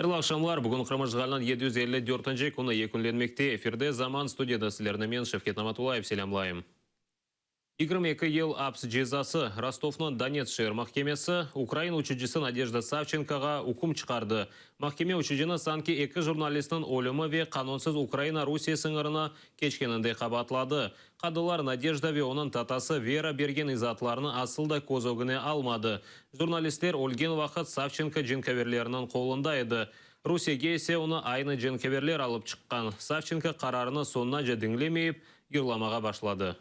Hayırlı aqşamlar! Bugün Qırım işğaliniñ 754-nci künü yekünlenmekte. Efirde Zaman, studiyada sizlerni men, Şevket Namatullayev, selâmlayım. 22 yıl aps cezası, Rostovnıñ Donetsk şeer mahkemesi ukrain uçucısı Nadejda Savçenkoğa üküm çıqardı. Mahkeme uçucını sanki eki jurnalistniñ ölümi ve qanunsız Ukraina-Rusiye sıñırını keçkeninde qabaatladı. Qadılar Nadejda ve onıñ tatası Vera bergen izaatlarnı asıl da köz ögüne almadı. Jurnalistler ölgen vaqıt Savçenko cenkâverlerniñ qolunda edi. Rusiyege ise onı aynı cenkâverler alıp çıqqan. Savçenko qararnı soñunace diñlemeyip, yırlamağa başladı.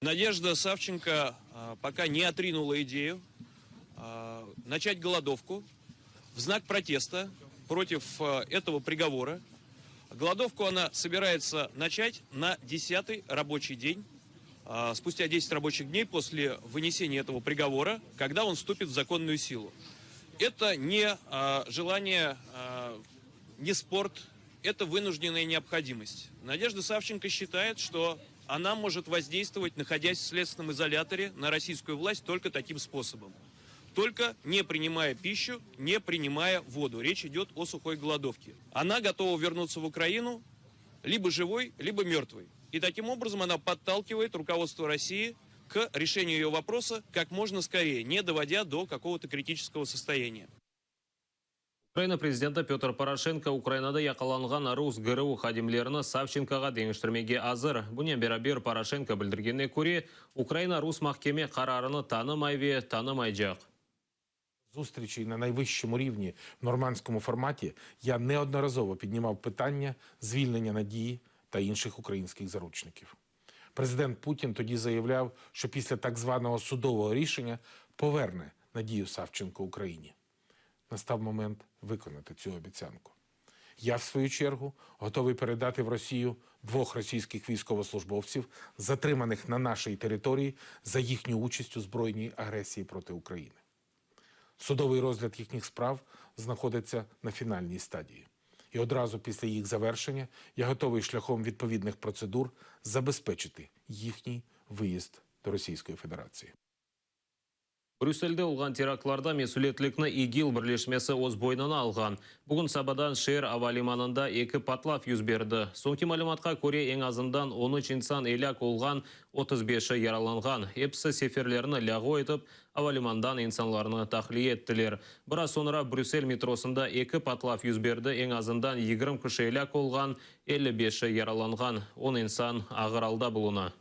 Надежда Савченко пока не отринула идею начать голодовку в знак протеста против этого приговора. Голодовку она собирается начать на 10-й рабочий день, спустя 10 рабочих дней после вынесения этого приговора, когда он вступит в законную силу. Это не желание, не спорт, это вынужденная необходимость. Надежда Савченко считает, что она может воздействовать, находясь в следственном изоляторе, на российскую власть только таким способом. Только не принимая пищу, не принимая воду. Речь идет о сухой голодовке. Она готова вернуться в Украину либо живой, либо мертвой. И таким образом она подталкивает руководство России к решению ее вопроса как можно скорее, не доводя до какого-то критического состояния. Ukraina prezidenti Pötr Poroşenko Ukrainada yaqalanğan rus GRU hadimlerini Savçenkoğa deñiştirmege azır. Bunen beraber, Poroşenko bildirgenine köre, Ukraina rus mahkeme qararını tanımay ve tanımaycaq. Зустрічей на найвищому рівні в нормандському форматі я неодноразово піднімав питання звільнення Надії та інших українських заручників. Президент Путін тоді заявляв, що після так званого судового рішення поверне Надію Савченко Україні. Настав момент виконати цю обіцянку. Я, в свою чергу, готовий передати в Росію двох російських військовослужбовців, затриманих на нашій території за їхню участь у збройній агресії проти України. Судовий розгляд їхніх справ знаходиться на фінальній стадії. І одразу після їх завершення я готовий шляхом відповідних процедур забезпечити їхній виїзд до Російської Федерації. Brüsselde olğan teraktlarda mesülietlikni İGİL birleşmesi öz boynuna alğan. Bugün sabadan şeer ava limanında eki patlav yüz berdi. Soñki malümatqa köre, eñ azından on üç insan elâk olğan, 35-i yaralanğan. Episi seferlerini lâğu etip, avalimandan insanlarnı tahliye ettiler. Biraz soñra Brüssel metrosında eki patlav yüz berdi, eñ azından 20 kişi elâk olğan, 55-i yaralanğan, on insan ağır alda buluna.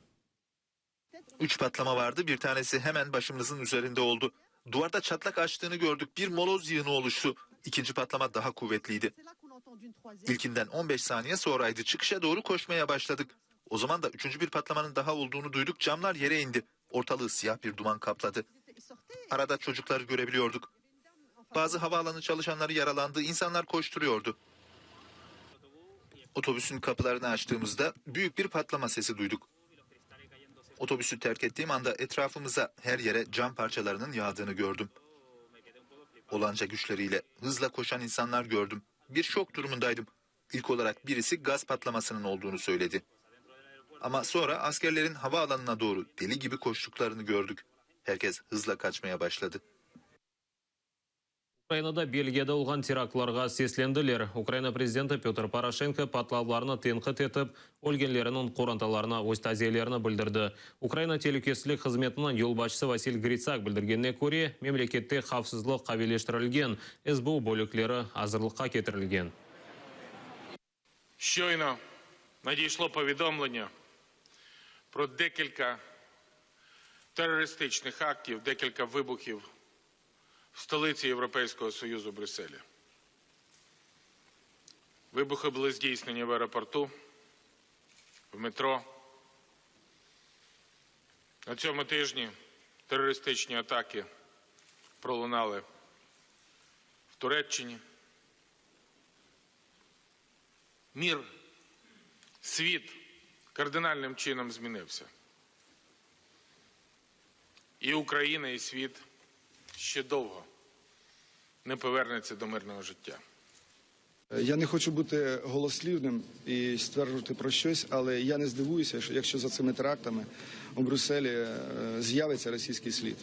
Üç patlama vardı, bir tanesi hemen başımızın üzerinde oldu. Duvarda çatlak açtığını gördük, bir moloz yığını oluştu. İkinci patlama daha kuvvetliydi. İlkinden 15 saniye sonraydı, çıkışa doğru koşmaya başladık. O zaman da üçüncü bir patlamanın daha olduğunu duyduk, camlar yere indi. Ortalığı siyah bir duman kapladı. Arada çocukları görebiliyorduk. Bazı havaalanı çalışanları yaralandı, insanlar koşturuyordu. Otobüsün kapılarını açtığımızda büyük bir patlama sesi duyduk. Otobüsü terk ettiğim anda etrafımıza her yere cam parçalarının yağdığını gördüm. Olanca güçleriyle hızla koşan insanlar gördüm. Bir şok durumundaydım. İlk olarak birisi gaz patlamasının olduğunu söyledi. Ama sonra askerlerin havaalanına doğru deli gibi koştuklarını gördük. Herkes hızla kaçmaya başladı. Ukrainada Belgiyada olğan teraktlarğa seslendiler. Ukraina prezidenti Pötr Poroşenko patlavlarnı tenqit etip, ölgenleriniñ qorantalarına öz taziyelerini bildirdi. Ukraina telükesizlik hızmetiniñ yolbaşçısı Vasil Gritsak bildirgenine köre, memlekette havfsızlıq qaviyleştirilgen, SBU bölükleri azırlıqqa ketirilgen. Şçoyno nadiyşlo povedomlennâ pro dekilka teroristiçnih aktiv, dekilka vıbuhiv v stolitsi Yevropeyskogo Soyuzu Brüsselі. Vıbuhı bulı zdiyснені v aeroportu, v metro. На цьому тижні терористичні атаки пролунали в Туреччині. Mir, світ кардинальним чином змінився. І Україна, і світ ще довго не повернеться до мирного життя. Я не хочу бути голослівним і стверджувати про щось, але я не здивуюся, що якщо за цими терактами у Брюсселі е, з'явиться російський слід.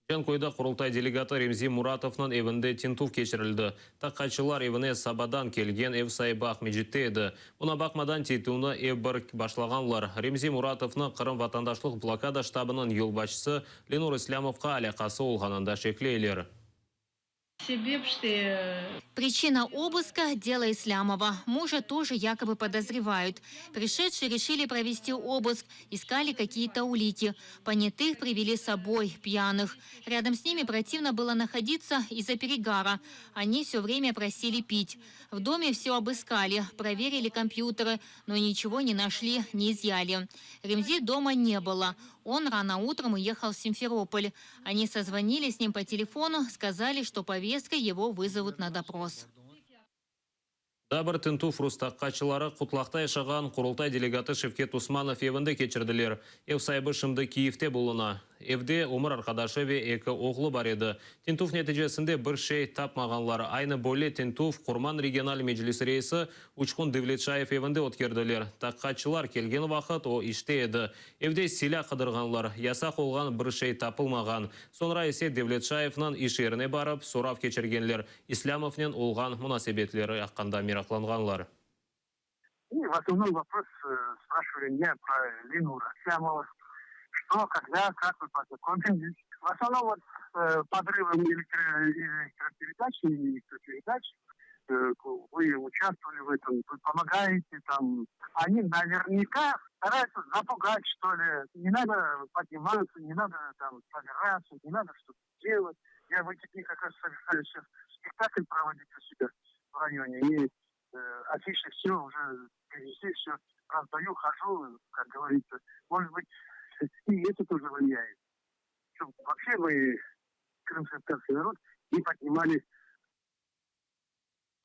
Canköyde Qurultay delegatı Remzi Muratovnıñ evinde tintüv keçirildi. Taqiqatçılar evine sabadan kelgen, ev saibi Aqmescitte edi. Buña baqmadan tintüvni ep bir başlağanlar. Remzi Muratovnı Qırım vatandaşlıq blokada ştabınıñ yolbaşçısı Lenur İslâmovqa alâqası olğanında şekleyler. Sebep işte Причина обыска – дело Ислямова. Мужа тоже якобы подозревают. Пришедшие решили провести обыск, искали какие-то улики. Понятых привели с собой, пьяных. Рядом с ними противно было находиться из-за перегара. Они все время просили пить. В доме все обыскали, проверили компьютеры, но ничего не нашли, не изъяли. Ремзи дома не было. Он рано утром уехал в Симферополь. Они созвонились с ним по телефону, сказали, что повесткой его вызовут на допрос. Daa bir tintüv rus taqiqatçıları Qutlaqta yaşağan Qurultay delegatı Şevket Usmanov evinde keçirdiler. Ev saibi şimdi Kiyevde buluna. Evde ömür arqadaşı ve eki oğlu bar edi. Tintüv neticesinde bir şey tapmağanlar. Aynı böyle tintüv Qurman regional meclisi reisi Uçqun Devletşayev evinde ötkerdiler. Taqiqatçılar kelgen vaqıt o işte edi. Evde silâ qıdırğanlar, yasaq olğan bir şey tapılmağan. Soñra ise Devletşayevniñ iş yerine barıp, sorav keçirgenler, İslâmovnen olğan munasebetleri aqqında meraqlanğanlar. И в основном вопрос спрашивали меня про Ленура Ислямова. Что, когда, как вы познакомились. В основном вот подрывом электро, электропередач и электропередач вы участвовали в этом, вы помогаете там. Они наверняка стараются запугать, что ли. Не надо подниматься, не надо там собираться, не надо что-то делать. Я в эти дни как раз собираюсь сейчас спектакль проводить у себя в районе. И афиши все уже привезли, все раздаю, хожу, как говорится. Может быть, и это тоже влияет. Чтобы вообще мы, крымско-татарский народ, не поднимали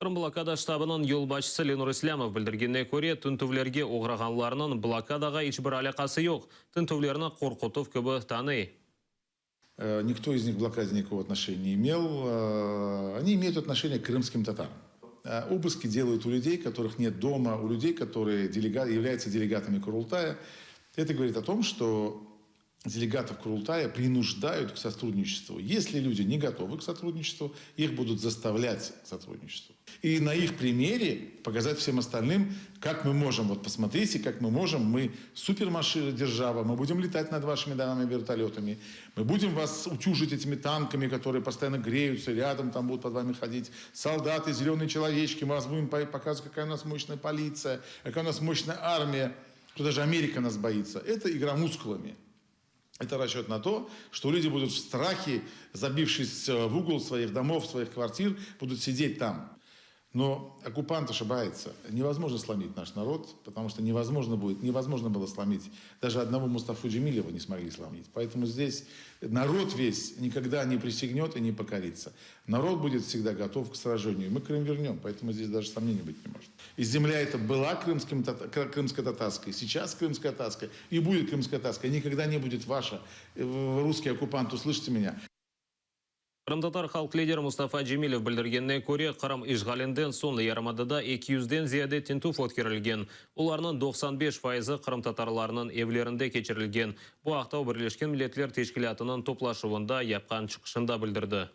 Qırım blokada ştabınıñ yolbaşçısı Lenur İslâmov bildirgenine köre, tintüvlerge oğrağanlarnıñ blokadağa iç bir alâqası yoq. Tintüvlerni qorqutuv kibi tanıy. Никто из них к блокаде никакого отношения не имел. Они имеют отношение к крымским татарам. Обыски делают у людей, которых нет дома, у людей, которые являются делегатами Курултая. Это говорит о том, что делегатов Курултая принуждают к сотрудничеству. Если люди не готовы к сотрудничеству, их будут заставлять к сотрудничеству. И на их примере показать всем остальным, как мы можем. Вот посмотрите, как мы можем. Мы супермашина держава, мы будем летать над вашими домами вертолетами, мы будем вас утюжить этими танками, которые постоянно греются, рядом там будут под вами ходить. Солдаты, зеленые человечки, мы вас будем показывать, какая у нас мощная полиция, какая у нас мощная армия, что даже Америка нас боится. Это игра мускулами. Это расчет на то, что люди будут в страхе, забившись в угол своих домов, своих квартир, будут сидеть там. Но оккупант ошибается. Невозможно сломить наш народ, потому что невозможно будет, невозможно было сломить. Даже одного Мустафу Джемилева не смогли сломить. Поэтому здесь народ весь никогда не присягнет и не покорится. Народ будет всегда готов к сражению. Мы Крым вернем, поэтому здесь даже сомнений быть не может. И земля эта была крымским, крымско-татарской, сейчас крымско-татарской и будет крымско-татарской. Никогда не будет ваша. Русский оккупант, услышьте меня. Qırımtatar halq lideri Mustafa Cemilev bildirgenine köre, Qırım işğalinden soñ yarımadada 200-den ziyade tintüv ötkerilgen. Olarnıñ 95 fayızı qırımtatarlarnıñ evlerinde keçirilgen. Bu aqta o Birleşken Milletler Teşkilâtınıñ toplaşuvında yapqan çıqışında bildirdi.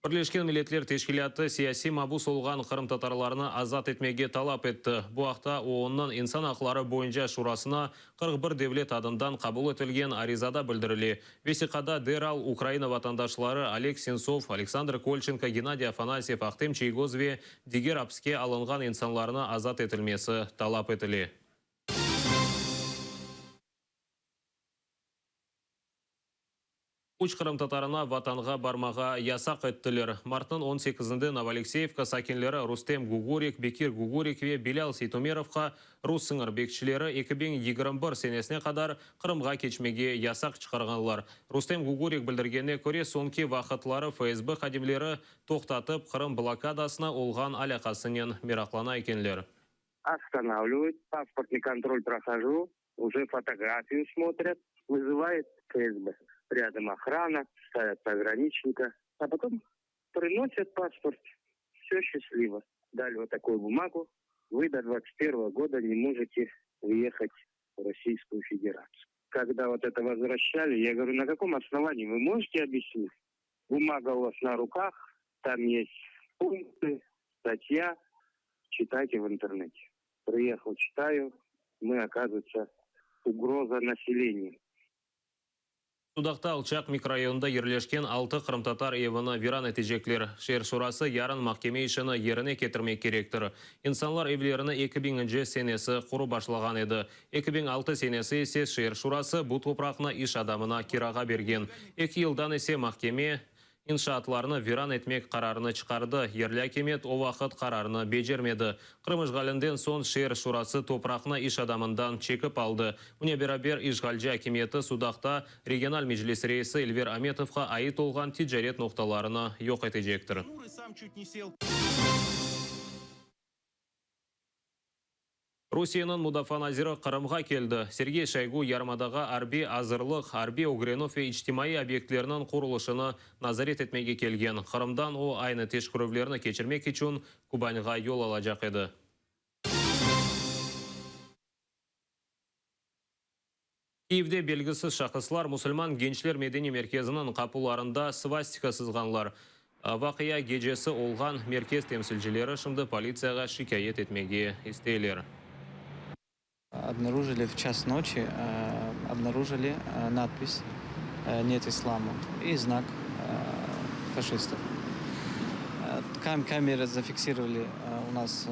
Birleşken Milletler Teşkilâtı siyasiy mabus olğan qırımtatarlarnı azat etmege talap etti. Bu aqta OON-nıñ İnsan aqları boyunca şurasına 41 devlet adından qabul etilgen arizada bildirile. Vesiqada deral Ukraina vatandaşları Oleg Sentsov, Aleksandr Kolçenko, Gennadiy Afanasyev, Ahtem Çiygoz ve diger apiske alınğan insanlarnı azat etilmesi talap etile. Üç qırımtatarına Vatanğa barmağa yasaq ettiler. Martnıñ on sekizinde Novoalekseyevka sakinleri Rustem Gugurik, Bekir Gugurik ve Bilâl Seytumerovqa rus sıñır bekçileri 2021 senesine qadar Qırımğa keçmege yasaq çıqarğanlar. Rustem Gugurik bildirgenine köre, soñki vaqıtları FSB hadimleri toqtatıp, Qırım blokadasına olğan alâqasınen meraqlana ekenler. Ostanavlivayut, pasportnıy kontrol prohojу, уже fotografiyu smotrât, vızıvayut FSB. Râdom ohrana, stavât pograniçnika, a potom prınosât pasport, vsё şçastlivo. Dali vot takuyu bumagu, vı do dvadtsat pervogo goda ne mojete vıehat v Rossiyskuyu Federatsiyu. Kogda vot eto vozvraşçali, ya govorю, na kakom osnovanii, vı mojete obyasnit? Bumaga u vas na rukah, tam est punkty, statya, çitayte v internete. Prıehal, çitayu, mı, okazıvayıtsya, ugroza naseleniyu. Sudaqta Alçaq mikrorayonında yerleşken altı qırımtatar evini viran etecekler. Şeer şurası yarın mahkeme işini yerine ketirmek kerektir. İnsanlar evlerini eki biñinci senesi qurıp başlağan edi. 2006 senesi ise şeer şurası bu topraqnı iş adamına kirağa bergen. Eki yıldan ise mahkeme inşaatlarnı viran etmek qararını çıqardı. Yerli akimiyet o vaqıt qararnı becermedi. Qırım işğalinden soñ şeer şurası topraqnı iş adamından çekip aldı. Bunen beraber, işğalci akimiyeti Sudaqta regional meclis reisi Elver Ametovqa ait olğan ticaret noqtalarını yoq etecektir. Rusiyeniñ mudafaa naziri Qırımğa keldi. Sergey Şoygu yarımadağa arbiy azırlıq, arbiy ögrenüv ve içtimaiy obyektlerniñ qurulışını nazaret etmege kelgen. Qırımdan o, aynı teşkerüvlerni keçirmek içün Kubanğa yol alacaq edi. Kyivde belgisiz şahıslar Musulman gençler medeniy merkeziniñ qapularında svastika sızğanlar. Vaqia gecesi olğan merkez temsilcileri şimdi politsiyağa şikâyet etmege isteyler. Obnarujili v ças noçi, obnarujili nadpis Net islamu i znak faşistov. Kamera zafiksirovali u nas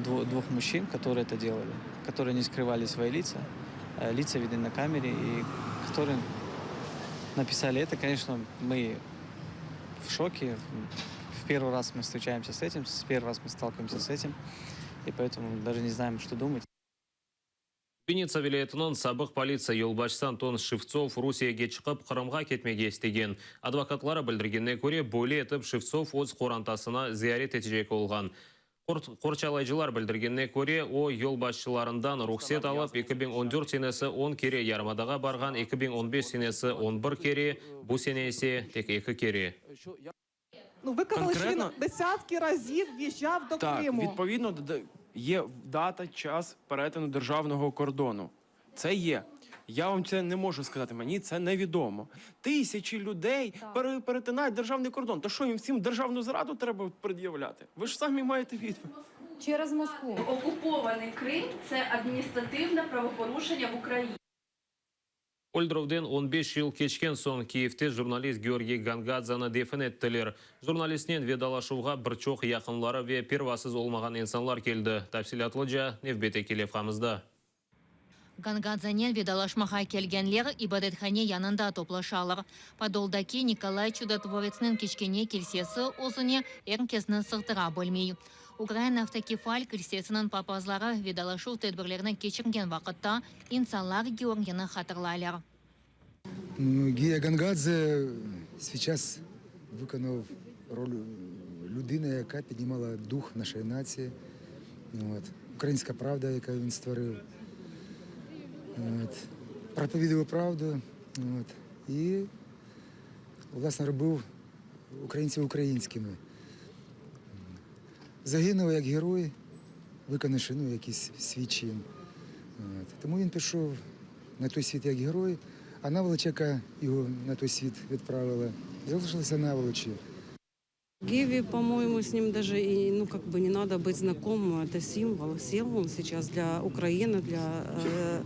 dvuh mujçin, kotorıye eto delali, kotorıye ne skrıvali svoyi litsa. Litsa vidnı na kamere i kotorıye napisali eto, koneçno, mı v şoke, v pervıy raz mı vstreçayemsâ s etim, s pervıy raz mı stalkivayemsâ s etim i poetomu daje ne znaem, çto dumat. Vinnitsa vilâyetiniñ sabıq politsiya yolbaşçısı Anton Şevtsov Rusiyege çıqıp, Qırımğa ketmege istegen. Advokatları bildirgenine köre, böyle etip Şevtsov öz qorantasını ziyaret etecek olğan. Qorçalayıcılar bildirgenine köre, o, yolbaşçılarından ruhset alıp, 2014 senesi on kere yarımadağa barğan, 2015 senesi on bir kere, bu sene ise tek eki kere. Конкретно Так, відповідно, є дата, час перетину державного кордону. Це є. Я вам це не можу сказати, мені це невідомо. Тисячі людей пере- перетинають державний кордон. То що їм всім державну зраду треба пред'являти? Ви ж самі маєте відповідь. Через Москву. Окупований Крим це адміністративне правопорушення в Україні. Öldürüvden 15 yıl keçken soñ Kiyevde jurnalist Georgiy Gongadzeni defin ettiler. Jurnalistnen vedalaşuvğa bir çoq yaqınları ve pervasız olmağan insanlar keldi. Tafsilâtlıca nevbetteki levhamızda. Gongadzenen vedalaşmağa kelgenler ibadethane yanında toplaşalar. Podoldaki Nikolay Çudotvoretsniñ kiçkene kilsesi özüne er kesni sığdıra bilmey. Ukraina Avtokefal kilsesiniñ papazları vedalaşuv tedbirlerini keçirgen vaqıtta insanlar Georgiyni hatırlaylar. Giya Gongadze свій час виконав роль людини, яка піднімала дух нашої нації. От. Українська правда, яку він створив. От. Проповідував правду. От. І, власне, робив українців українськими. Загинув як герой, виконавши ну, якийсь свій чин. От. Тому він пішов на той світ як герой, а наволоч, яка його на той світ відправила, залишилася наволочі. Гиви, по-моему, с ним даже и, ну, как бы не надо быть знакомым. Это символ, символ сейчас для Украины, для э,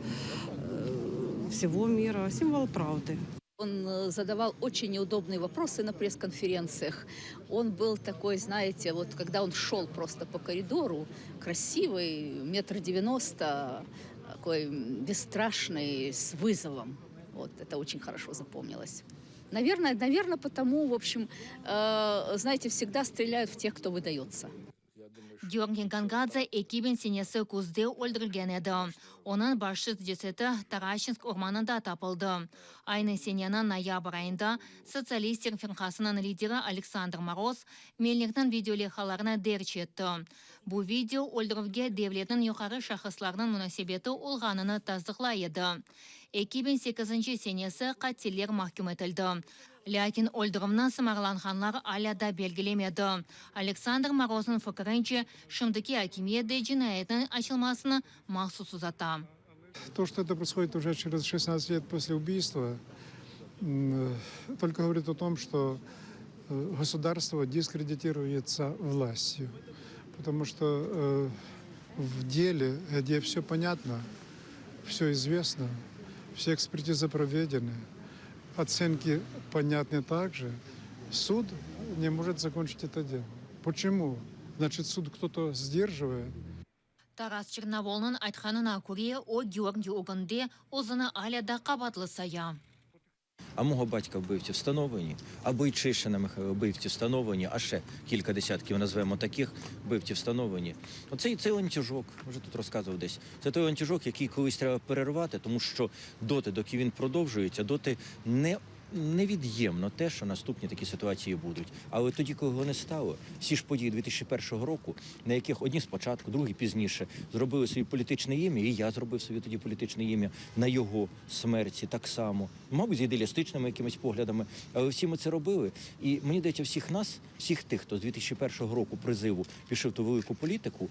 э, всего мира, символ правды. Он э, задавал очень неудобные вопросы на пресс-конференциях. Он был такой, знаете, вот когда он шел просто по коридору, красивый, метр девяносто, такой бесстрашный, с вызовом. Вот это очень хорошо запомнилось. Наверное, наверное, потому, в общем, э, знаете, всегда стреляют в тех, кто выдается. Георгий Gongadze 2000 senesi küzde öldürilgen edi. Onıñ başsız cesedi Taraşinsk ormanında tapıldı. Aynı seneniñ noyabr ayında Sotsialistler firqasınıñ lideri Aleksandr Moroz Melnikniñ video levhalarını derc etti. Bu video öldürüvge devletniñ yuqarı şahıslarınıñ munasebeti olğanını tasdıqlay edi. 2008 senesi qatiller mahküm etildi. Lâkin öldürüvni sımarlanğanlar alâ da belgilemedi. Aleksandr Moroznıñ fikirince, şimdiki akimiyet de cinayetniñ açılmasını mahsus uzata. То, что это происходит уже через 16 лет после убийства, только говорит о том, что государство дискредитируется властью. Потому что в деле, где все понятно, все известно, все экспертизы проведены, оценки понятны также, суд не может закончить это дело. Почему? Значит, суд кто-то сдерживает. Taras Çernovolnıñ aytqanına köre, o Georgiy ögünde özüni alâ da qabaatlı saya. А мого батька вбивці встановлені, а Бойчишина Михайла вбивці встановлені, а ще кілька десятків назвемо таких вбивців встановлені. Оцей цей ланцюжок, вже тут розказував десь. Це той ланцюжок, який колись треба перервати, тому що доти, доки він продовжується, доти не невід'ємно те, що наступні такі ситуації будуть. Але тоді, коли його не стало, всі ж події 2001 року, на яких одні спочатку, другі пізніше, зробили собі політичне ім'я, і я зробив собі тоді політичне ім'я на його смерті так само, мабуть, з ідеалістичними якимись поглядами, але всі ми це робили. І мені здається, всіх нас, всіх тих, хто з 2001 року призиву пішов в ту велику політику,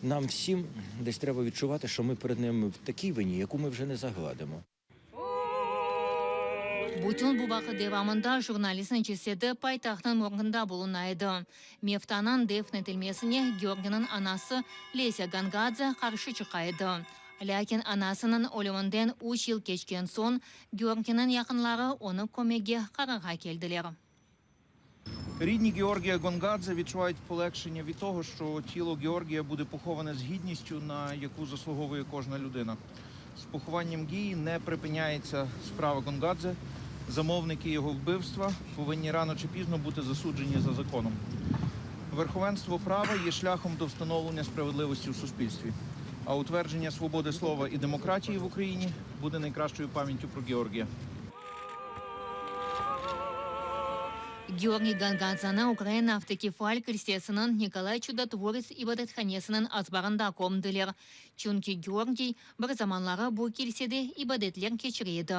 нам всім десь треба відчувати, що ми перед ними в такій вині, яку ми вже не загладимо. Bütün bu vaqıt devamında jurnalistniñ cesedi paytahtnıñ morgında buluna edi. Mevtanıñ defn etilmesine Georgiyniñ anası Lesya Gongadze qarşı çıqa edi. Lâkin anasınıñ ölüminden üç yıl keçken soñ Georgiyniñ yaqınları onı kömmege qararğa keldiler. Рідні Георгія Гонгадзе відчувають полегшення від того, що тіло Георгія буде поховане з гідністю, на яку заслуговує кожна людина. З похованням Гії не припиняється справа Гонгадзе. Замовники його вбивства повинні рано чи пізно бути засуджені за законом. Верховенство права є шляхом до встановлення справедливості в суспільстві. А утвердження свободи слова і демократії в Україні буде найкращою пам'яттю про Георгія. Georgiy Gongadzeni Ukraina Avtokefal kilsesiniñ Nikolay Çudotvorets ibadethanesiniñ azbarında kömdiler, çünki Georgiy bir zamanları bu kilsede ibadetler keçire edi.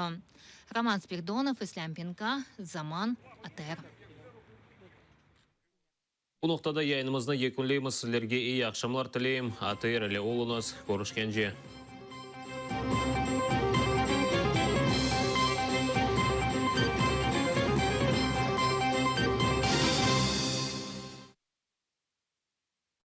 Roman Spiridonov, İslâm Penka, Zaman, ATR. Bu noqtada yayınımıznı yekünleymiz. Sizlerge eyi aqşamlar tileyim. ATR ile oluñız. Körüşkence.